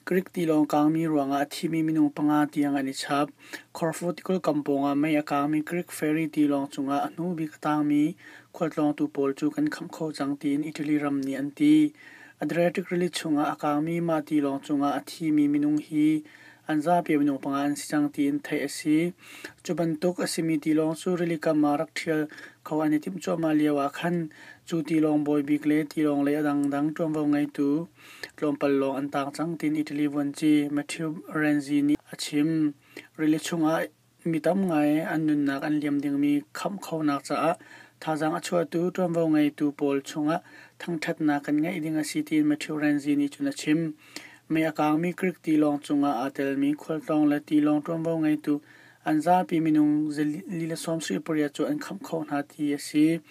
Greek tilawng kaangmi ruangah a thimi minung panga tiang an i chap. Corfu tikulh kam pawngah mei a kaangmi Greek ferry tilawng cungah a hnu bik a taangmi khualtlawngtu pawl cu kan khamh kho cang tiin Italy ram nih an ti. Adriatic rili chungah a kaangmi mah tilawng cungah a thimi minung hi an zapi minung panga an si cang tiin theih a si. Cu bantuk a simi tilawng cu rili kam ah rak ṭhial kho an i timh cuahmah lioah khan cu tilawng bawi bik le tilawng lei a dangdang ṭuanvo ngeitu tlawmpal lawng an taang cang tiin Italy vuanci Matteo Renzi nih a chim. Rili chungah mi tam ngai an nunnak an liam dingmi khamh khonak caah thazaang a chuahtu ṭuanvo ngeitu pawl chungah thangṭhatnak kan ngeih ding a si tiin Matteo Renzi nih cun a chim. Mei a kaangmi Greek tilawng cungah aa telmi khualtlawng le tilawng ṭuanvo ngeitu an zapi minung 178 cu an khamh kho hna ti a si.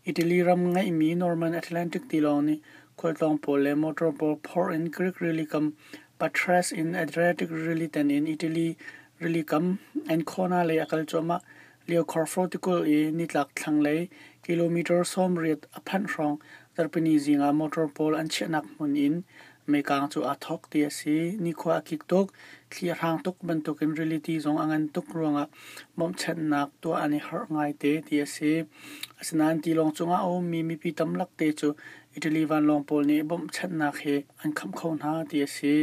Italy ram ngeihmi Norman Atlantic tilawng nih khualtlawng pawl le motor pawl phorh in Greek rili kam Patras in Adriatic rili tan in Italy rili kam Ancona lei a kal cuahmah lio Corfu tikulh i nitlak thlanglei kilometer 80 a phanh hrawng zarhpini zing ah motor pawl an chiahnak hmun in meikang cu aa thawk ti a si. Nikhua a kik tuk, thli a hrang tuk bantukin rili ti zong a ngan tuk ruangah bawmhchanhnak tuah an i harh ngaite ti a si. Asinain tilawng cungah a ummi mipi tamlak te cu Italy vanlawng pawl nih bawmhchanhnak he an khamh kho hna ti a si.